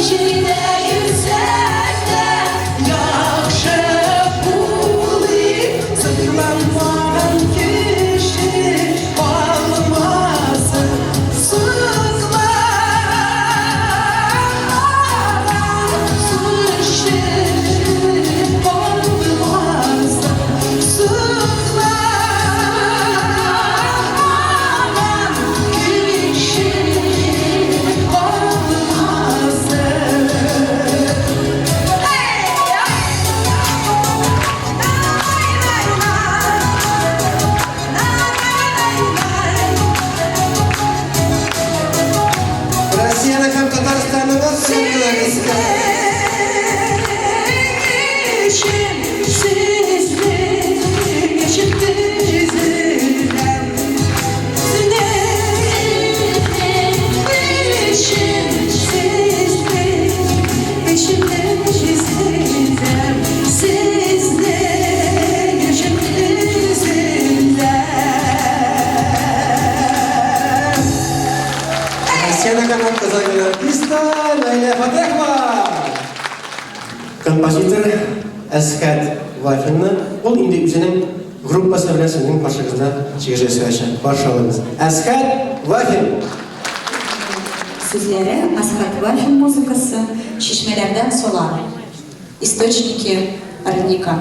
Җирдә йөрсәк тә, яхшы булыйк. Сокланмаган кеше калмасын. Сокланмаган кеше калмасын. Сокланмаган кеше калмасын. Россиянең һәм Татарстанның Сезнең өчен, сезнең өчен төзелгән. Сезнең өчен, сезнең өчен төзелгән. Сезнең өчен төзелгән. Россиянең һәм атказанган артисты Наилә Фатехова. Композитор Әсхәт Вафинны ул инде үзенең группасы белән сезнең каршыгызда чыгыш ясаячак. Каршы алыгыз. Әсхәт Вафин. Сүзләре Әсхәт Вафин, музыкасы Чишмәләрдән сулар. Источники родника.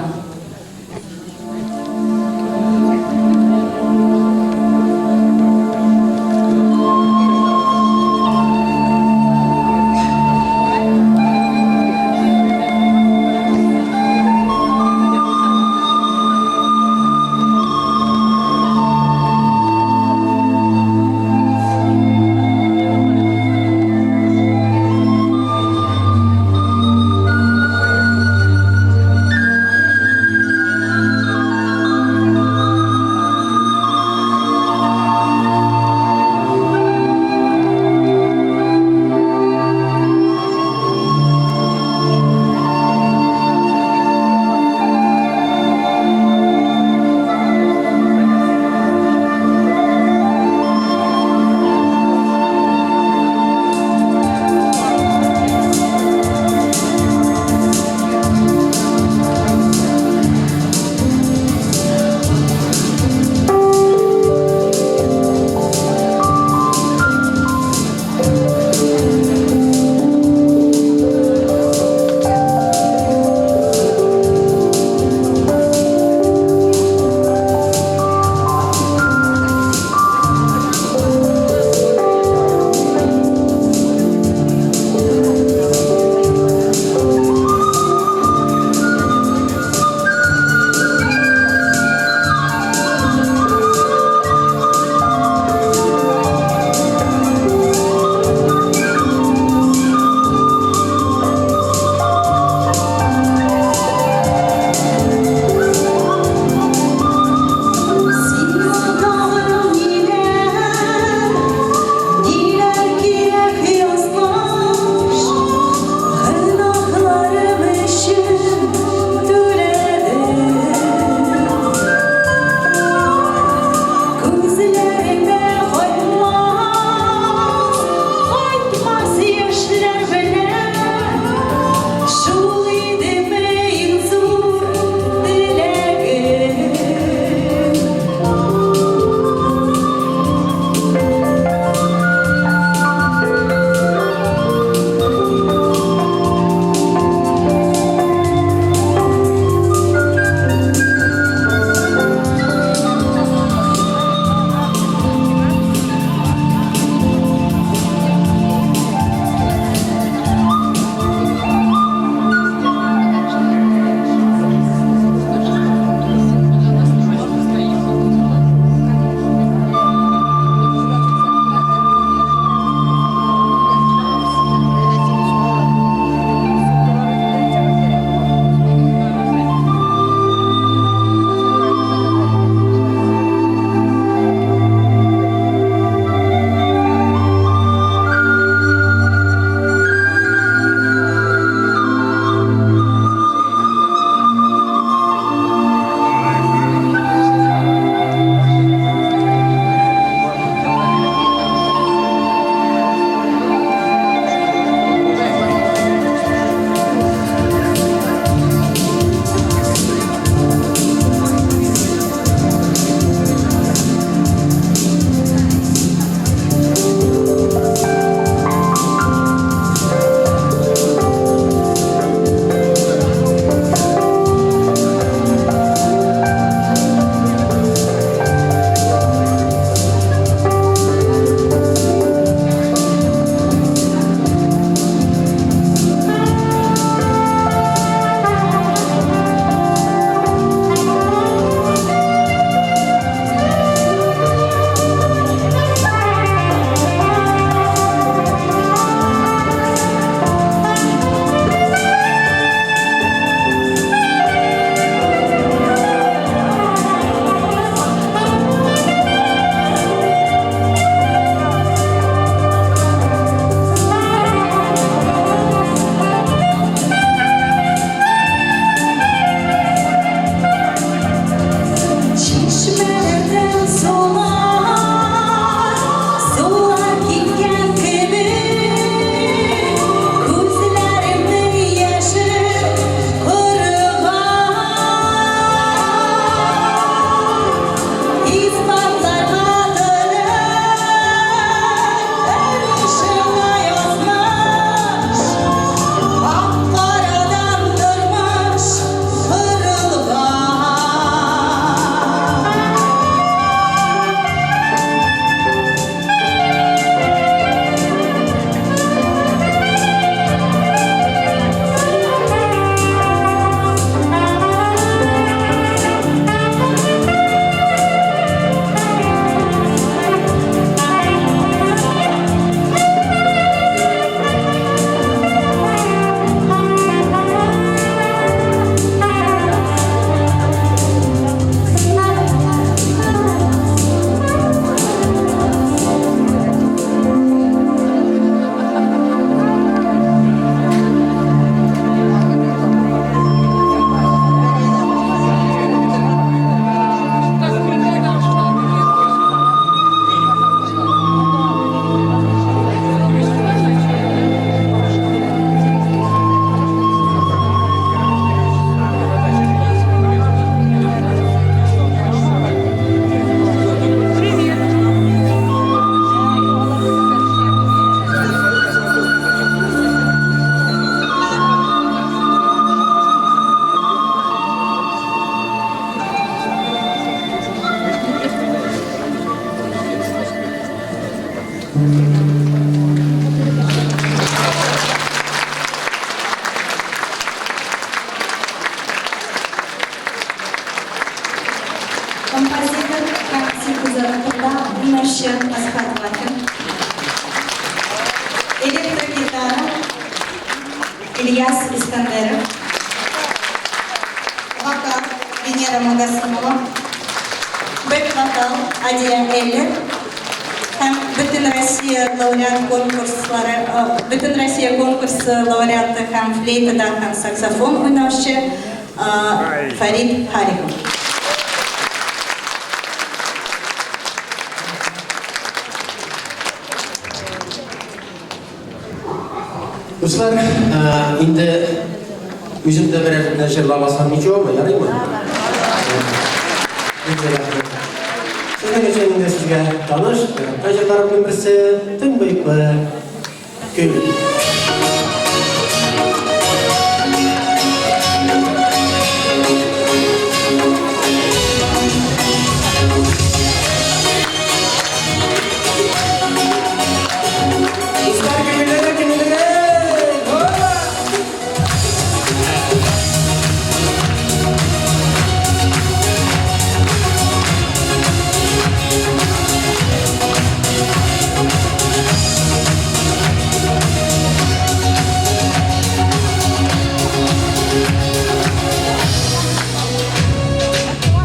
Ильяс Искәндәров, вокал Венера Магасымова, бэк-вокал Адия Эллер һәм Бөтенроссия лауреат конкурслары, Бөтенроссия конкурсы лауреаты һәм флейтада һәм саксофон уйнаучы Фәрит Хариков. Дуслар, инде үзем дә берәр генә җырламасам ничего, ярыймы? Сезнең өчен инде сезгә таныш, яраткан җырларымның берсе Төнбоеклы күл. Дуслар, күңелләре, күңелләре! Ура!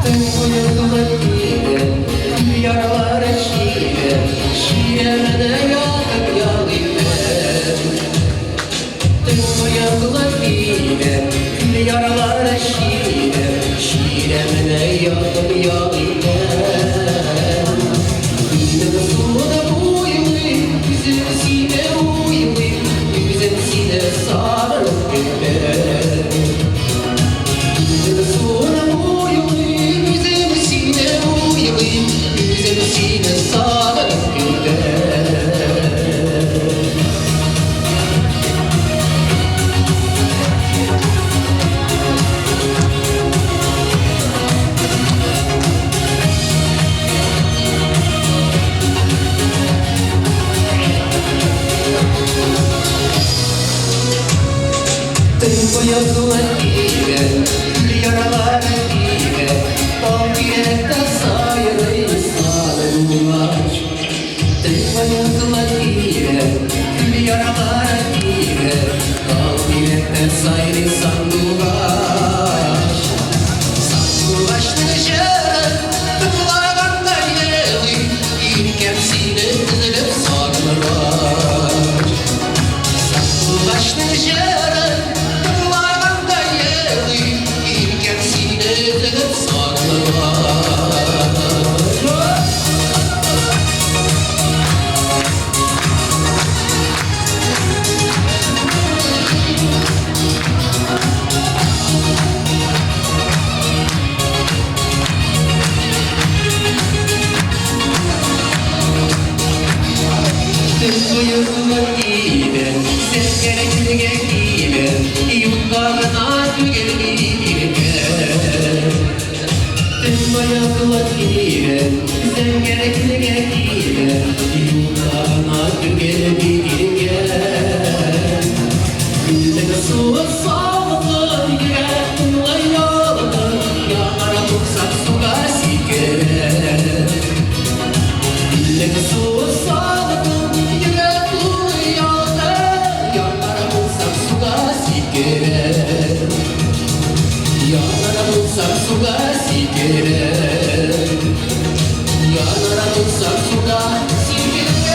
Төнбоеклы күле, ярлары чиле, чирәмдә ятып ял итәм. Төнбоеклы күле, ярлары чиле, чирәмдә ятып ял итәм. Күлнең суын буйлыйм, үзем сине уйлыйм, үзем сине сагынып көтәм. Күлнең суын буйлыйм, үзем сине уйлыйм, үзем сине сагынып көтәм. Төнбоеклы күле, ярлары тирә, тал тирәктә сайрый сандугач. Төнбоеклы күле, ярлары тирә, тал тирәктә сайрый сандугач. Сандугачның җырын тыңлаганда елый, иркәм сине өзелеп сагынгач. Сандугачның җырын тыңлаганда елый, иркәм сине өзелеп сагынгач. Төнбоеклы күле, зәңгәр күлгә килә, юкка гына түгел иркәм. Төнбоеклы күле, зәңгәр күлгә килә, юкка гына түгел иркәм. Күлнең суы салкын, йөрәк тулы ялкын, янара булсам суга сикерәм. Күлнең суы салкын, йөрәк тулы ялкын, янара булсам суга сикерәм. Янара булсам суга сикерәм. Янара булсам суга сикерәм.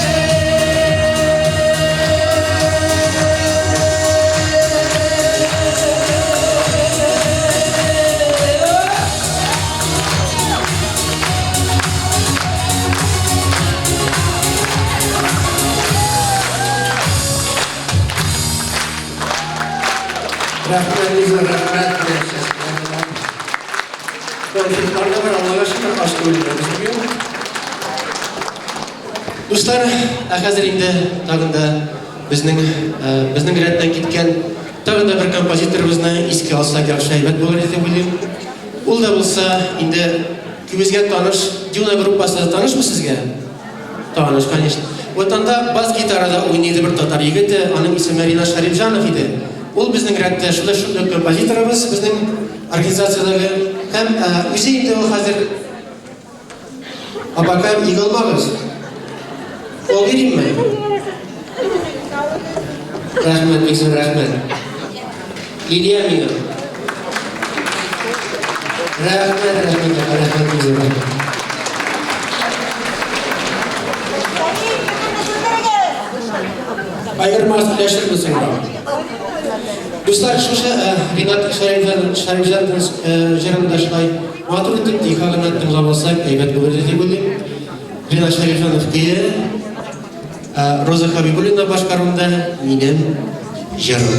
Рәхмәт, Лиза, рәхмәт. Конфетлар да бар, Аллага шөкер, аш түгел бүген. Дуслар, ә хәзер инде тагын да безнең рәттән киткән тагын да бер композиторыбызны искә алсак, яхшы әйбәт булыр иде дип уйлыйм. Ул да булса инде күбезгә таныш Дюна группасы танышмы сезгә? Таныш, конечно. Вот анда бас-гитарада уйный иде бер татар егете, аның исеме Ринат Шәрипҗанов иде. Ул безнең рәттә шулай шундый композиторыбыз безнең организациядәге һәм үзе инде ул хәзер. Апакаем, егылмагыз. Кул биримме? Рәхмәт, бик зур рәхмәт. Лилия миңа. Рәхмәт, рәхмәт, рәхмәт, рәхмәт. Аермас өләшербез соңрак. Дуслар, шушы Ринат Шәрифҗановның җырын да шулай матур итеп тиха гына тыңлап алсак, әйбәт булыр иде дип уйлыйм. Ринат Шәрифҗанов көе, Роза Хабибуллина башкаруында Минем җырым.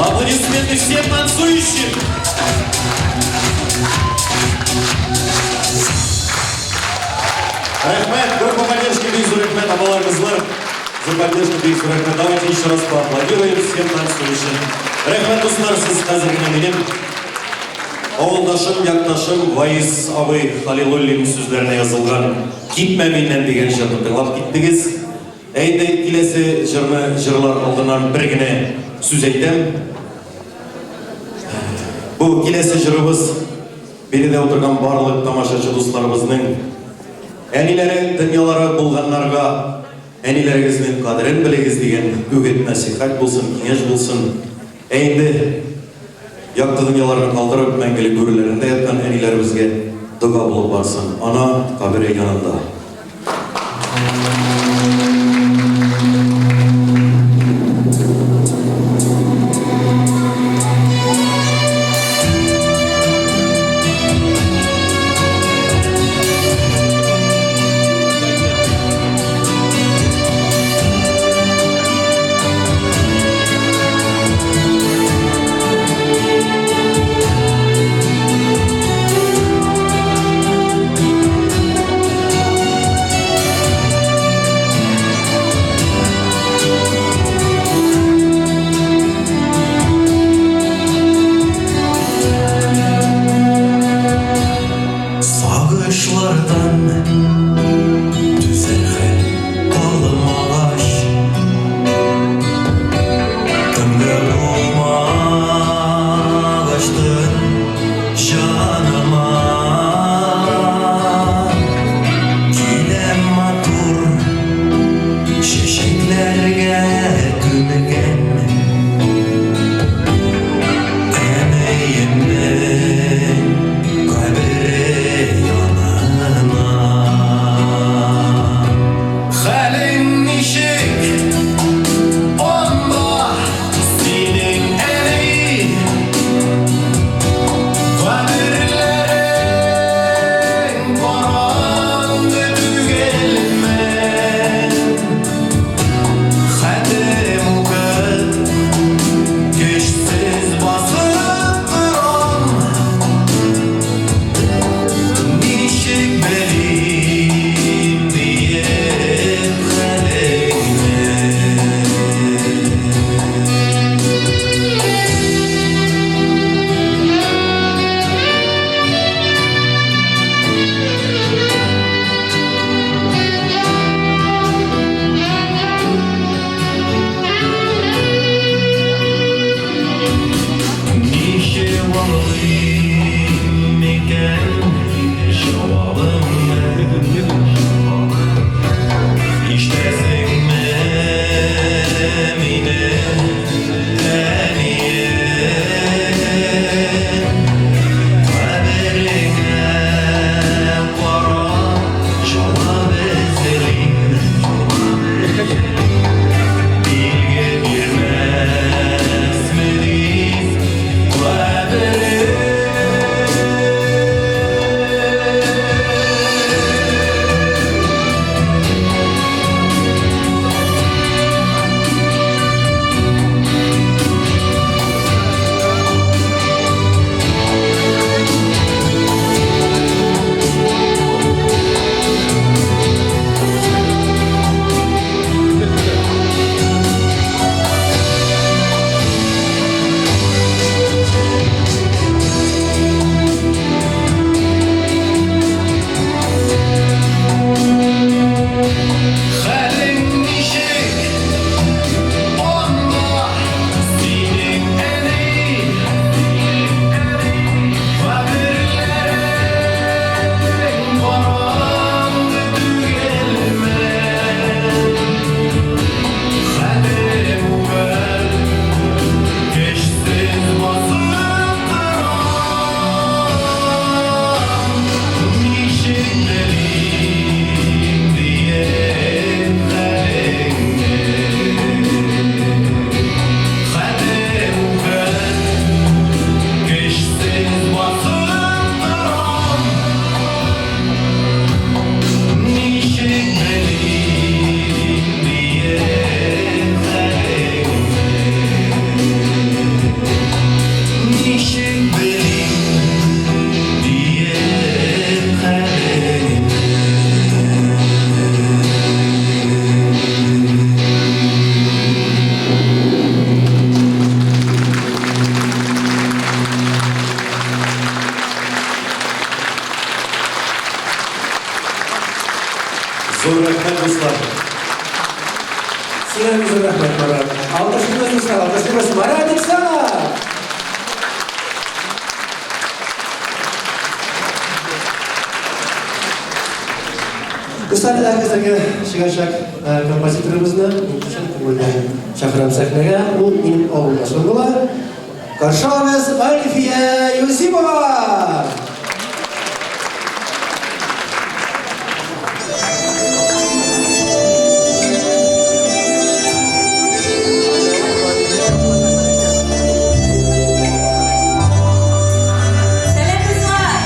Аплодисменты всем танцующим! Рәхмәт, группа поддержки бик зур рәхмәт, апалар, кызлар. За поддержку бик зур рәхмәт. Давайте еще раз поаплодируем всем танцующим. Рәхмәт, дуслар, сез хәзер генә минем авылдашым, якташым Ваиз абый Халилуллин сүзләренә язылган Китмә миннән дигән җырны тыңлап киттегез. Ә инде киләсе җырны җырлар алдыннан бер генә сүз әйтәм. Бу киләсе җырыбыз биредә утырган барлык тамашачы дусларыбызның әниләре, дөньялары булганнарга әниләрегезнең кадерен белегез дигән үгет-нәсыйхәт булсын, киңәш булсын. Ә инде якты дөньяларны калдырып, мәңгелек гүрләрендә яткан әниләребезгә дога булып барсын. Ана кабере янында. Дуслар, алкышлыйбыз Марат Иксанов! Дуслар, ә хәзерге чыгачак композиторыбызны мин чын күңелдән чакырам сәхнәгә. Ул минем авылдашым була. Каршы алабыз Альфия Юсипова! Сәлам, дуслар!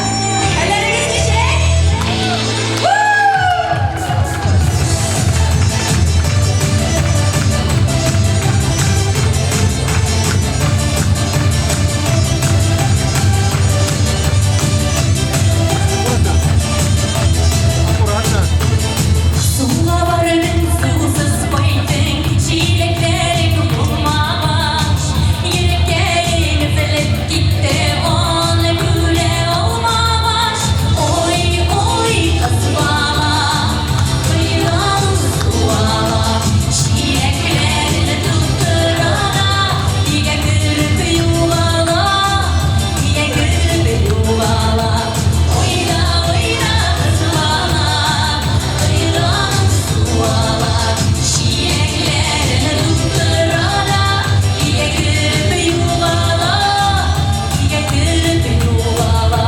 Хәлләрегез ничек? Суга барып, сусыз кайттың, чиләкләрең булмагач, йөрәккәең өзелеп китте, аны күрә алмагач. Ой, ой, кыз бала, кыйналу су ала, чиләкләрне тутыра да, өйгә кереп югала, өйгә кереп югала. Уйна, уйна, кыз бала, кыйналу су ала, чиләкләрне тутыра да, өйгә кереп югала, өйгә кереп югала.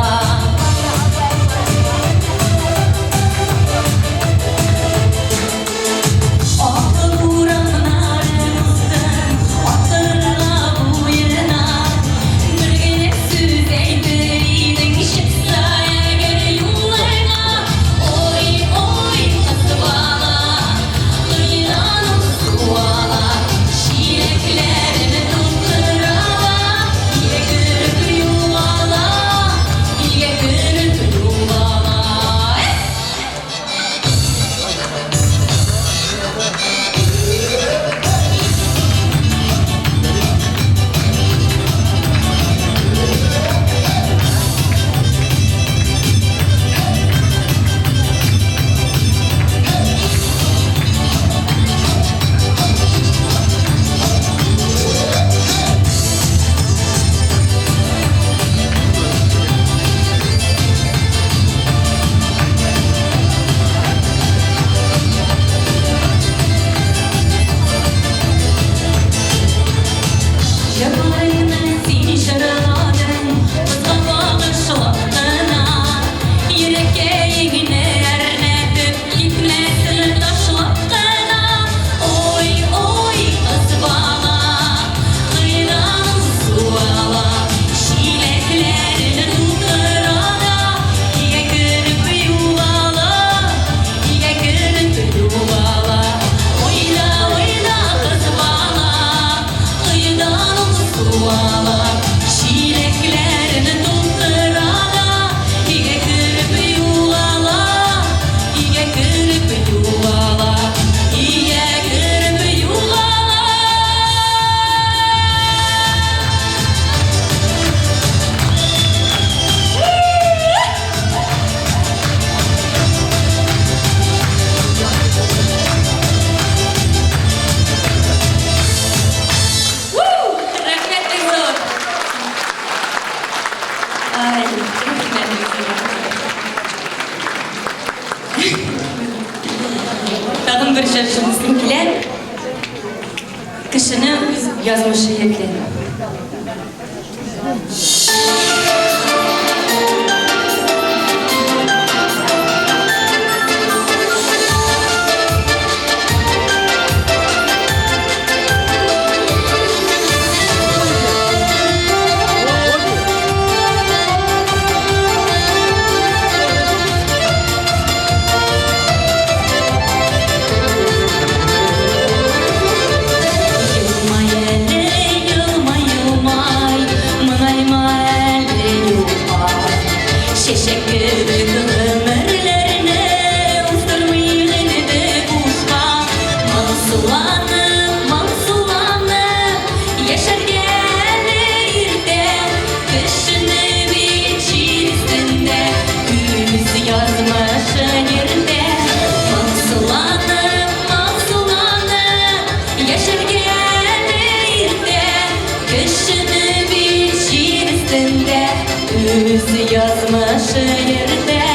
Акыл урамнарын уздым, атырга буена. Бер генә сүз әйтер идең, чыкса әгәр юлыңа. Ой, ой, кыз бала, кыйнану су ала, чиләкләрен тутыра да, өйгә кереп югала, өйгә кереп югала. Җырларны син җырладың, кызга багышлап кына. Йөрәккәеңне әрнетеп китмәсен ташлап кына. Ой, ой, кыз бала, кыйнану су ала, чиләкләрен тутыра да, өйгә кереп югала, өйгә кереп югала. Уйна, уйна, кыз бала, кыйнану су ала, чиләкләрен тутыра да, өйгә кереп югала, өйгә кереп югала, өйгә кереп югала. Рәхмәт бик зур. Ай, рәхмәт бик зур. Тагын бер җыр җырлыйсым килә. Кешене үз язмышы йөртә. Елмай әле, елмай, елмай, моңайма. Үз язмышы йөртә.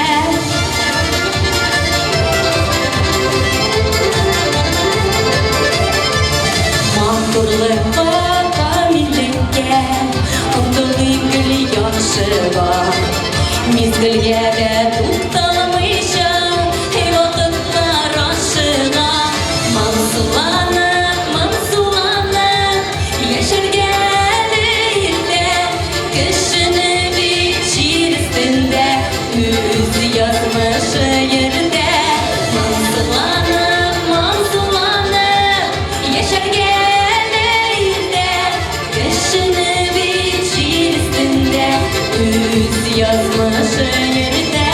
Матурлыкка, камиллеккә омтылыйк гел яхшыга. Мизгелгә дә тукталмыйча, вакытлар ашыга. Моңсуланып, моңсуланып, яшәргә әле иртә. Кешене бит җир өстендә үз язмышы йөртә. Моңсуланып, моңсуланып, яшәргә әле иртә. Кешене бит җир өстендә үз язмышы йөртә.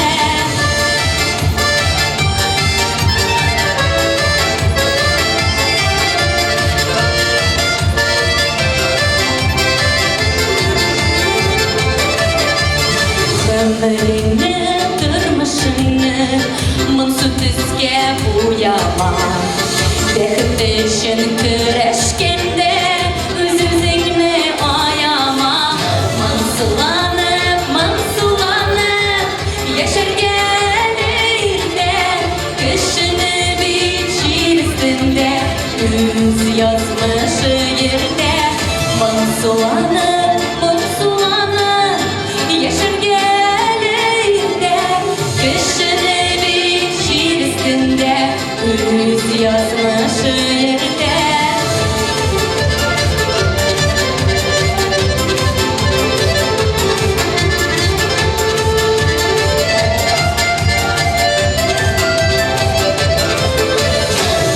Гомереңне, тормышыңны моңсу төскә буяма. Бәхет өчен көрәшкәндә үз-үзеңне аяма. Моңсуланып, моңсуланып, яшәргә әле иртә. Кешене бит җир өстендә үз язмышы йөртә. Моңсуланып, моңсуланып, яшәргә әле иртә. Кешене бит җир өстендә үз язмышы йөртә.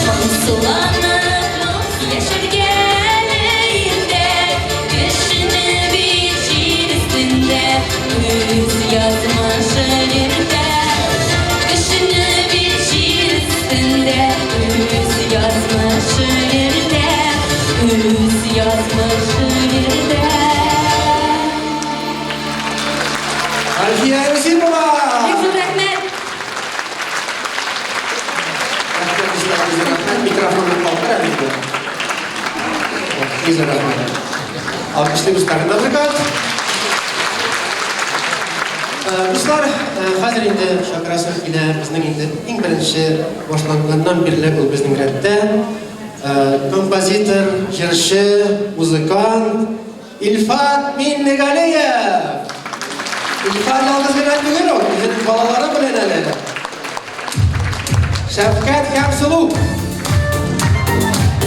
Моңсуланып, яшәргә әле иртә. Кешене бит җир өстендә үз язмышы йөртә. Кешене бит җир өстендә үз язмышы йөртә. Үз язмышы йөртә. Әлфия Юсипова! Бик зур рәхмәт! Рәхмәт, дуслар, бик зур рәхмәт. Микрофонны калдыр әле инде. Бик зур рәхмәт. Алкышлыйбыз тагын да бер кат. Дуслар, хәзер инде чакырасым килә безнең инде иң беренче башланганнан бирле ул безнең рәттә. Композитор, җырчы, музыкант Илфат Миннегалиев! Илфат ялгыз гына түгел ул, үзенең балалары белән әле. Шәфкать һәм Сылу.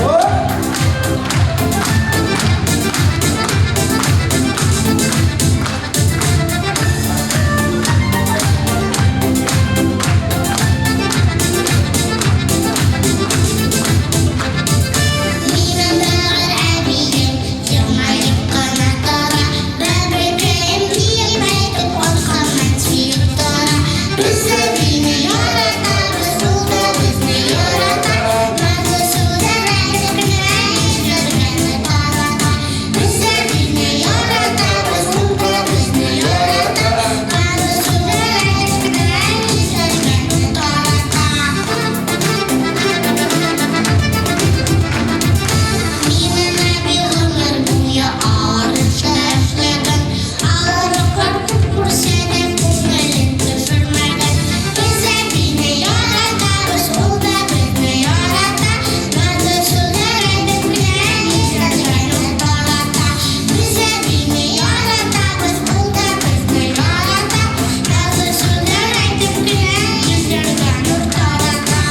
Оп! Минем бәгырь әбием елмаеп кына тора, Бәбрекәем диеп әйтеп аркамнан сөеп тора. Без әбине яратабыз, ул да безне ярата. Назлы сүзләр әйтеп кенә йөзләргә тарата. Без әбине яратабыз, ул да безне ярата. Назлы сүзләр әйтеп кенә йөзләргә тарата. Минем әби гомер буе авыр эшләр эшләгән, авырлыклар күп күрсә дә күңелен төшермәгән. Без әбине яратабыз, ул да безне ярата. Назлы сүзләр әйтеп кенә йөзләргә нур тарата. Без әбине яратабыз, ул да безне ярата. Назлы сүзләр әйтеп кенә йөзләргә нур тарата.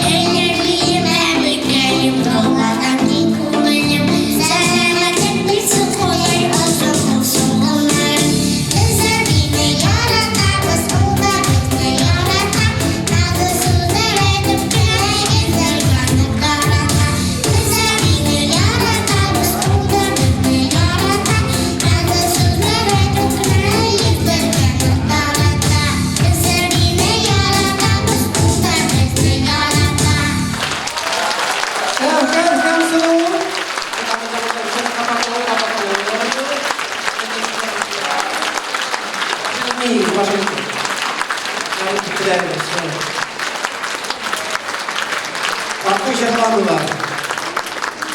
Әйнәлием, әбекәем, таулардан киң күңелем, Сәламәтлек бирсен Ходай, озын булсын гомерең. Без әбине яратабыз, ул да безне ярата. Назлы сүзләр әйтеп кенә йөзләргә нур тарата. Без әбине яратабыз, ул да безне ярата. Назлы сүзләр әйтеп кенә йөзләргә нур тарата. Без әбине яратабыз, ул да безне ярата. Шәфкать.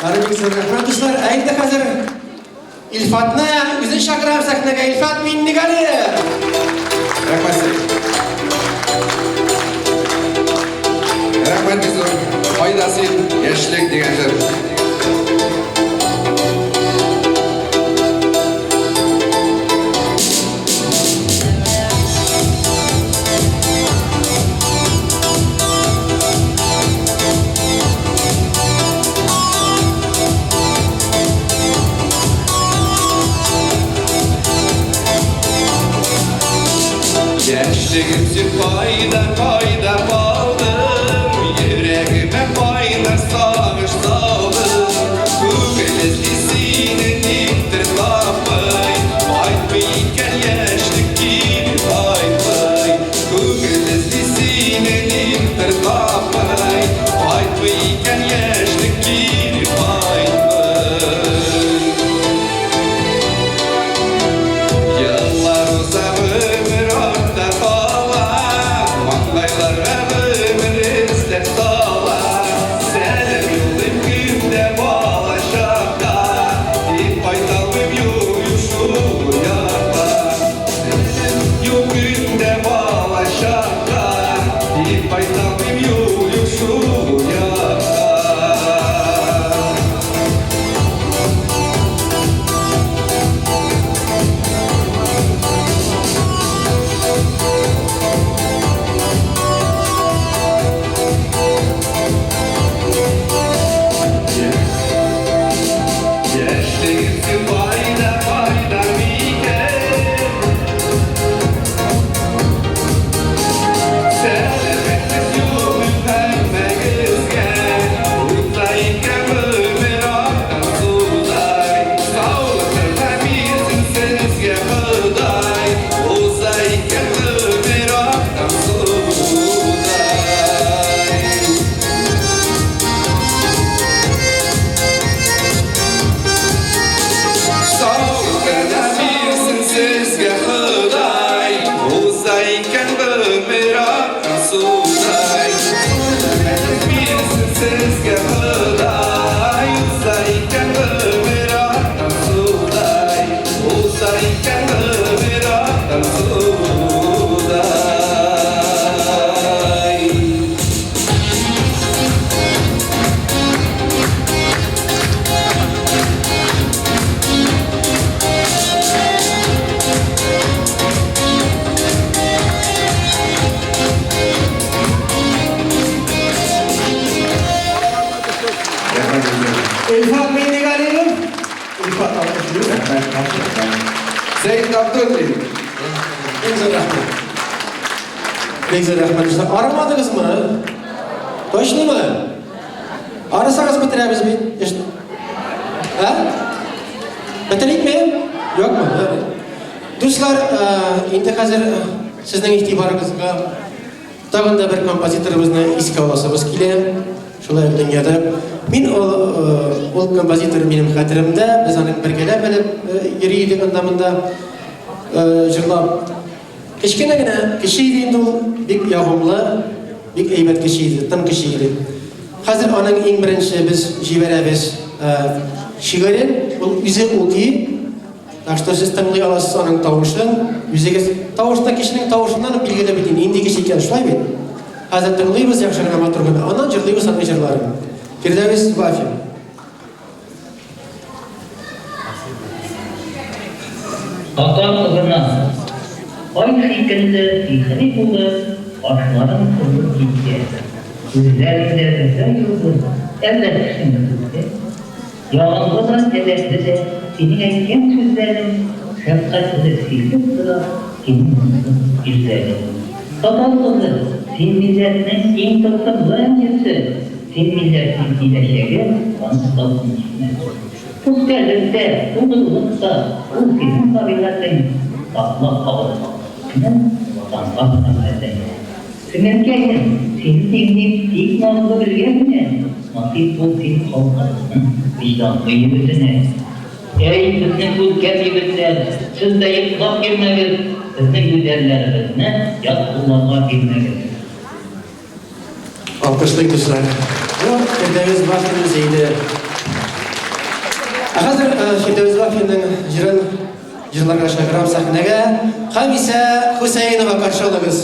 Бары бик зур рәхмәт, дуслар. Ә инде хәзер Илфатны үзен чакырам сәхнәгә. Илфат Миннегалиев! Рәхмәт сезгә. Рәхмәт бик зур. Кайда син, яшьлек дигән җыр. Яшьлегем син кайда, кайда калдың? Йөрәгемә кайнар сагыш салдың. Күңел эзли сине, никтер тапмый. Кайтмый икән яшьлек кире кайтмый. Күңел эзли сине, никтер тапмый. Кайтмый икән яшьлек кире кайтмый. Еллар уза, гомер артта кала, Маңгайларга гомер эзләр сала. Сәлам юллыйм көндә балачакка, Тик кайталмыйм юк шул якка. Сәлам юк көндә балачакка, Тик кайталмыйм юк шул якка. Яшьлегем син кайда, кайда микән? Сәламәтлек юлым һәммәгезгә. Уза икән гомер аккан судай. Саулык бирсен сезгә Ходай. Уза икән гомер аккан судай. Саулык бирсен сезгә Ходай. Уза икән гомер аккан судай. Сәламәтлек бирсен сезгә Ходай. Уза икән гомер аккан судай. Уза икән гомер аккан судай. Рәхмәт сезгә. Илфат Миннегалиев. Илфат алкышлыйбыз. Рәхмәт. Сәет Абдуллин. Бик зур рәхмәт. Бик зур рәхмәт. Дуслар, арымадыгызмы? Точно Арысагыз бетерәбез бит. Ә? Бетерикме? Юкмы? Дуслар, инде хәзер сезнең игътибарыгызга тагын да бер композиторыбызны искә аласыбыз килә. Шулай ук дөньяда. Мин ул композитор минем хәтеремдә, без аның бергәләп әле йөри идек анда монда җырлап. Кечкенә генә кеше иде инде ул, бик ягымлы, бик әйбәт кеше иде, тын кеше иде. Хәзер аның иң беренче без җибәрәбез шигырен, ул үзе укый. Так что сез тыңлый аласыз аның тавышын, үзегез тавышта кешенең тавышыннан ук билгеле бит инде, нинди кеше икән, шулай бит? Хәзер тыңлыйбыз яхшы гына, матур гына, аннан җырлыйбыз аның җырларын. Фирдәвис Вафин. Татар кызына ай шикелле сихри булып, кашларың сызып китте. Күзләреңдә өзә йолдыз, әллә төшеңме күктә? Ягымлы да, әдәпле дә синең әйткән сүзләрең, шәфкатьле сөйләп тора синең моңсу йөзләрең. Татар кызы, син милләтнең иң тылсымлы энҗесе, син милләтнең киләчәге, аның салкын чишмәсе. Пөхтәлек тә, тугрылык та, ул синең табигатең, саклап кал халкыңны, Ватанга мәхәббәтең. Сеңелкәем, сине тиңлим тик назлы гөлгә генә, Насыйп бул син халкыбызның вөҗданлы егетенә. Әй, безнең күркәм егетләр, сез дә йоклап йөрмәгез, Безнең гүзәлләребезне ят кулларга бирмәгез. Алкышлыйк, дуслар. Бу Фирдәвес Вафин үзе иде. Ә хәзер Фирдәвес Вафинның җырын җырларга чакырам сәхнәгә. Хамисә Хөсәенова каршы алыгыз.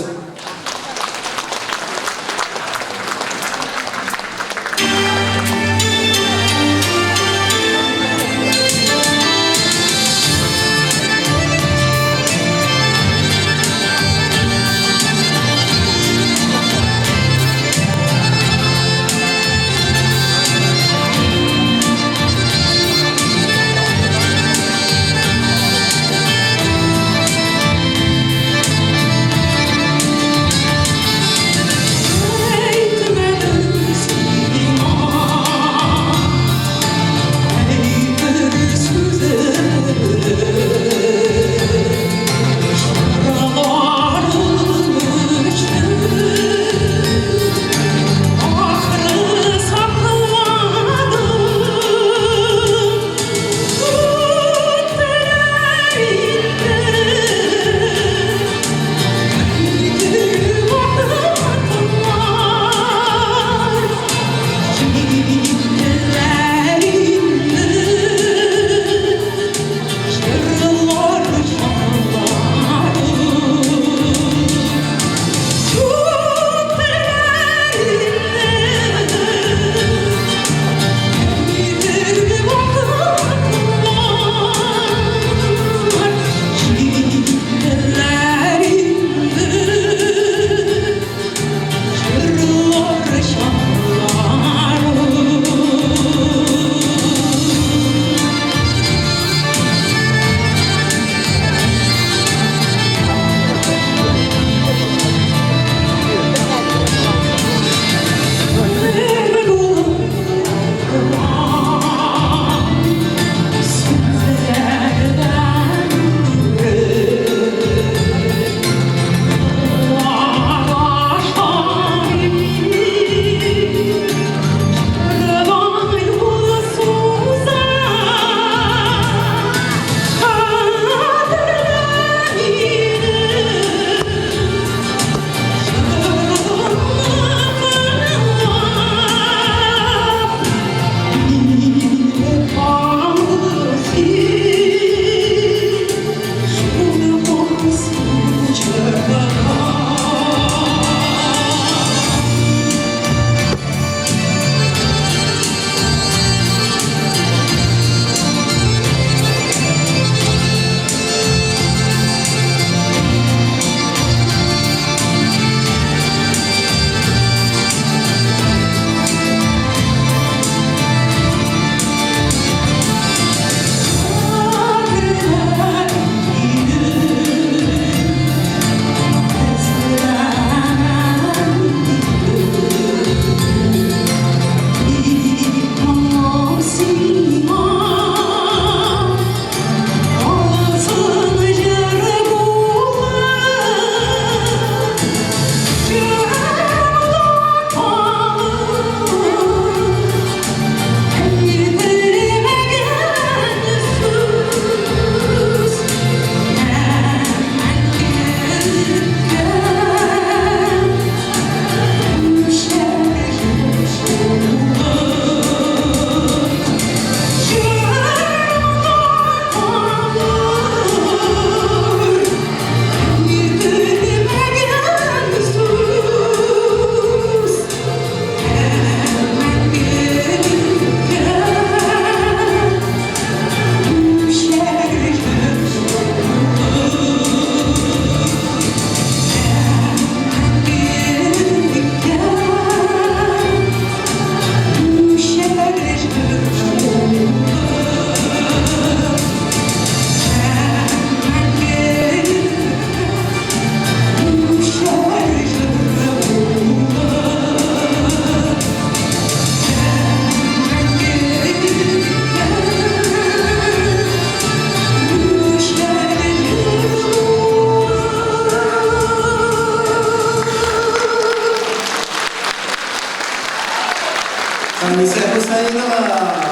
Хамисә Хөсәенова,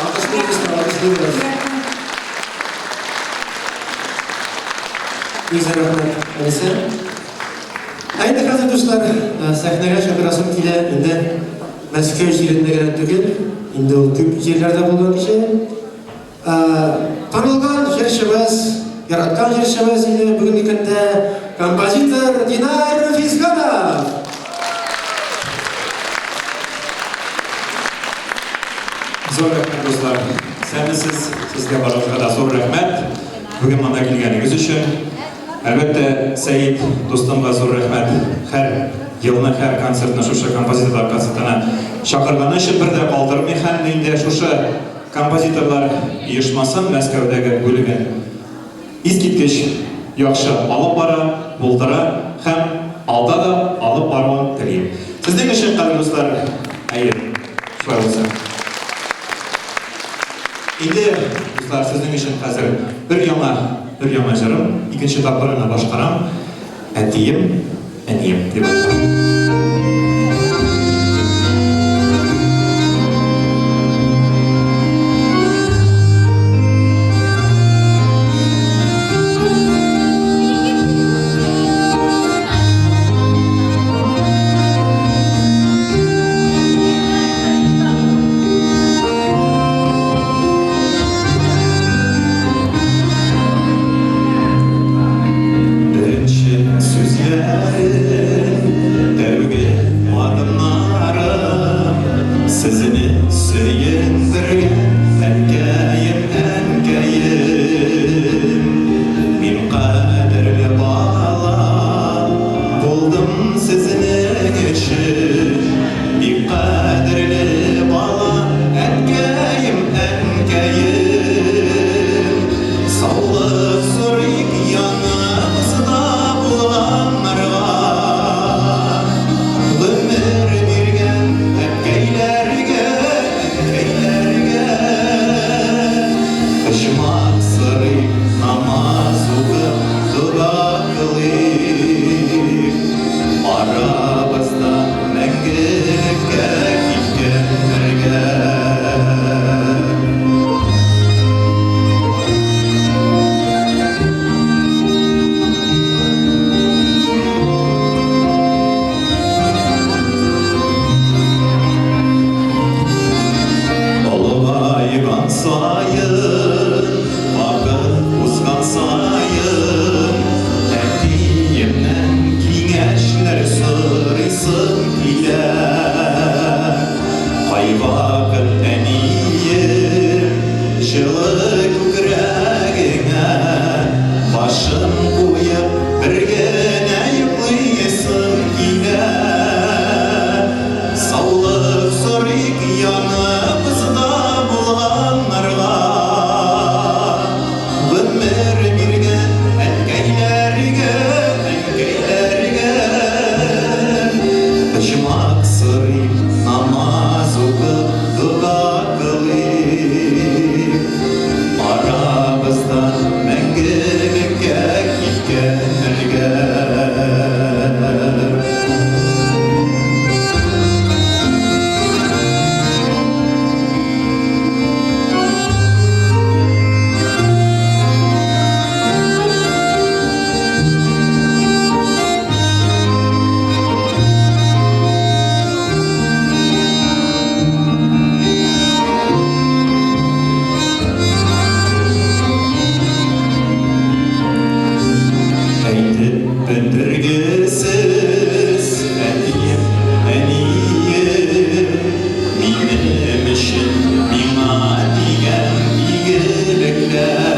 алкышлыйбыз, алкышлыйбыз. Бик зур рәхмәт, Хамисә. Ә инде хәзер, дуслар, сәхнәгә чакырасым килә, инде Мәскәү җирендә генә түгел, инде ул күп җирләрдә булган кеше. Танылган җырчыбыз, яраткан җырчыбыз инде бүгенге көндә композитор Динар Физганов. Зур рәхмәт, дуслар. Исәнмесез. Сезгә барыгызга да зур рәхмәт. Бүген монда килгәнегез өчен. Әлбәттә, Сәет дустымга зур рәхмәт. Һәр елны, һәр концертны шушы композиторлар концертына чакырганы өчен бер дә калдырмый һәм инде шушы композиторлар оешмасын Мәскәүдәге бүлеген искиткеч яхшы алып бара, булдыра һәм алда да алып баруын телим. Сезнең өчен, кадерле дуслар, әйе, шулай булсын. Инде, дуслар, сезнең өчен хәзер бер яңа, бер яңа җырым, икенче тапкыр гына башкарам. Әтием, әнием дип атала. Беренче сүзләрем, тәүге адымнарым, Сезне сөендергән әткәем, әнкәем. Мин кадерле бала булдым сезнең өчен, Бик кадерле бала, әткәем, әнкәем. Саулык сорыйк яныбызда булганнарга, Гомер биргән әткәйләргә, әнкәйләргә. Почмак сорыйк, намаз укып, дога кылыйк. Арабызда мәңгелеккә киткәннәргә. Олыгайган саен, вакыт узган саен, әтиемнән киңәшләр сорыйсым килә. Кайвакыт, әнием, җылы күкрәгеңә башым куеп, бер генә йоклыйсым килә. Саулык сорыйк яныбызда булганнарга, Гомер биргән әткәйләргә, әнкәйләргә. Почмак сорыйк, намаз укып, дога кылыйк. Арабыздан мәңгелеккә киткәннәргә. Әйтеп бетергесез, әтием, әнием, минем өчен миңа дигән игелекләр.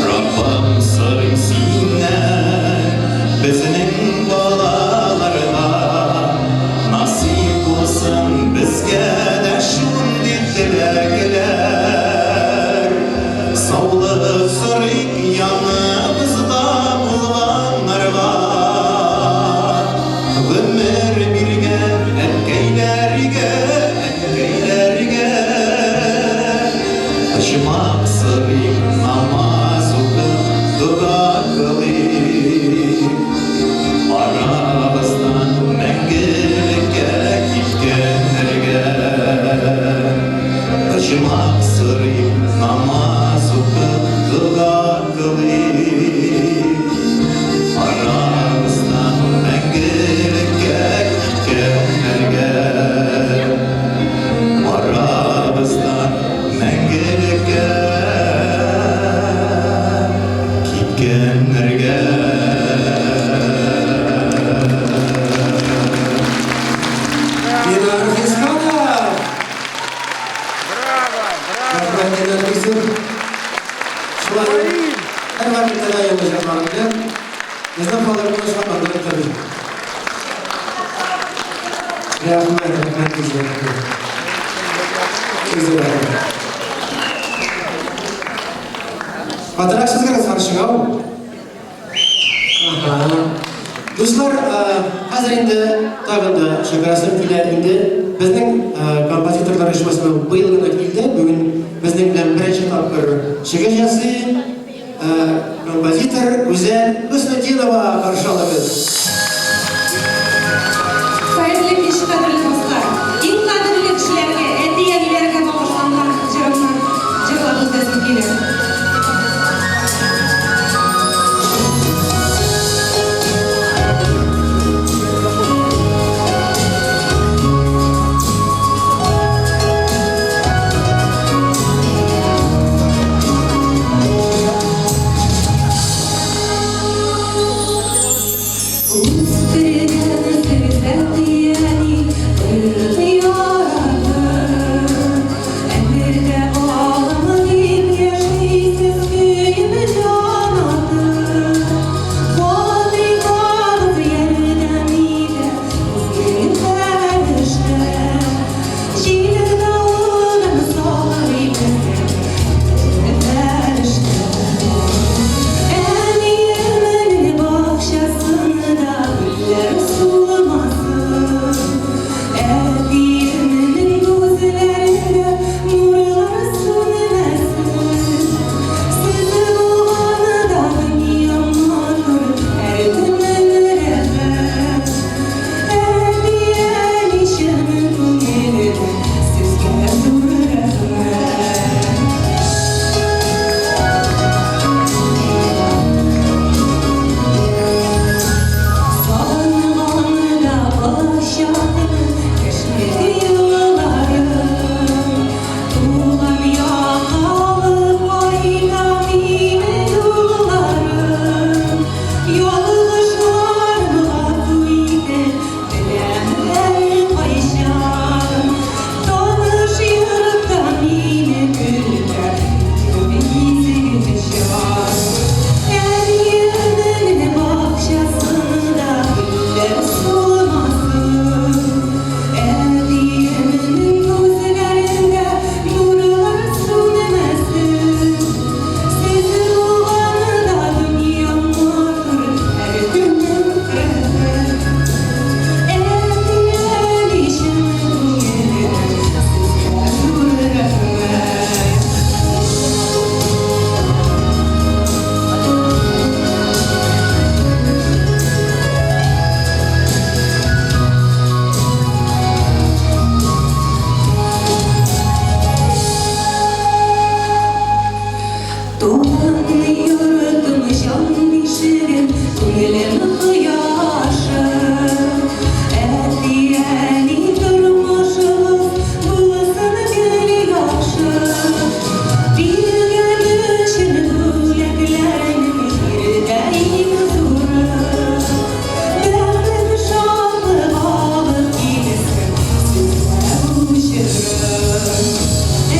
Раббым, сорыйм синнән, безнең балаларга насыйп булсын безгә дә шундый теләкләр. Саулык сорыйк яныбызда булганнарга, Гомер биргән әткәйләргә, әнкәйләргә. Почмак сорыйк, намаз укып, дога кылыйк. Арабыздан мәңгелеккә киткәннәргә. Почмак сорыйк, намаз укып, дога кылыйк. Арабыздан мәңгелеккә киткәннәргә. Арабыздан мәңгелеккә. Рәхмәт, Илнар бик зур. Шулай ук һәрвакытта да яңа җырларың белән безнең халыкны шатландырып тор. Рәхмәт, рәхмәт бик зур. Бик зур рәхмәт. Катырак сызгырыгыз каршыга. Ага. Дуслар, хәзер инде тагын да чакырасым килә инде. Безнең композиторлар оешмасына быел гына килде. Бүген безнең белән беренче тапкыр чыгыш ясый. Композитор Гүзәл Хөснетдинова каршы алабыз. Хәерле кич, кадерле дуслар! Иң кадерле кешеләргә, әти-әниләргә багышланган җырымны җырлап үтәсем килә. Үстергән әти-әни кырык яратып, Әмердә балам дип яшисез көеп җан атып. Фатыйхагыз ярдәм итә безнең һәр эштә. Җил-давылдан саклый безне фәрештә. Әниемнең бакчасында гөлләр сулмасын, Әтиемнең күзләрендә нурлар сүнмәсен. Сез булганда дөньям матур, һәр көнем рәхәт. Әти-әни, чын күңелдән сезгә зур рәхмәт. Сагынганда балачакны, яшьлек елларын, Туган якка алып кайта мине юлларым. Ялгышларым гафу итеп, беләм һәркайчан. Таныш йортта мине көтә изге җан. Әниемнең бакчасында гөлләр сулмасын, Әтиемнең күзләрендә нурлар сүнмәсен. Сез булганда дөньям матур, һәр көнем рәхәт. Әти-әни, чын күңелдән сезгә зур рәхмәт. Туган йортым, җан бишегем, күңелем кояшы. Әти-әни, тормышыгыз булсын гел яхшы. Биргән өчен бүләкләрнең җирдә иң зуры. Бәхет, шатлык алып килсен сезгә бу чоры.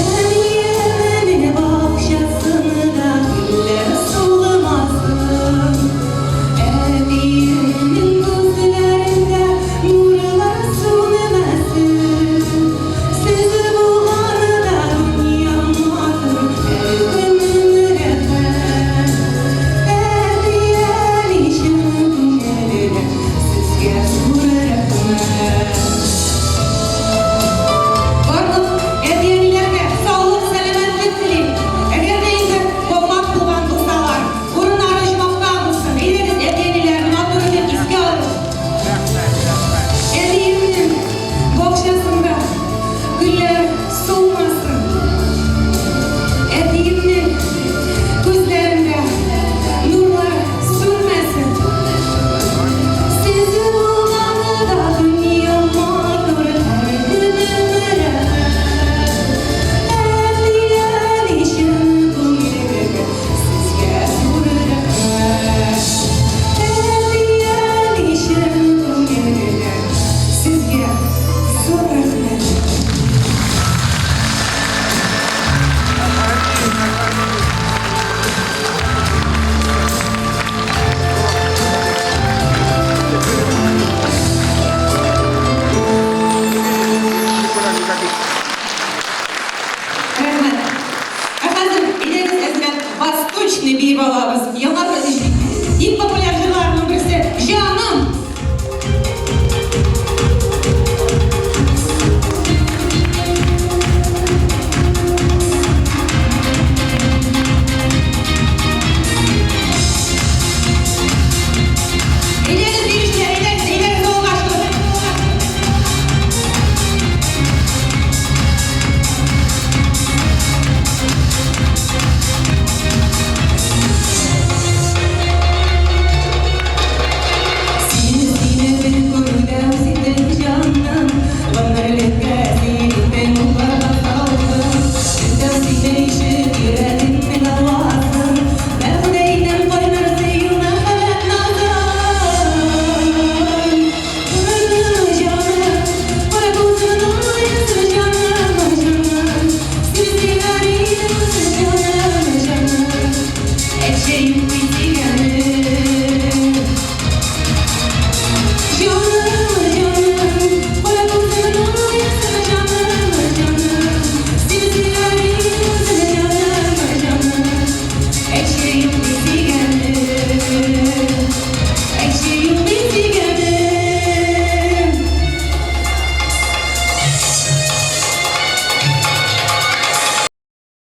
Әниемнең бакчасында Точно биеп алабыз. Яңа.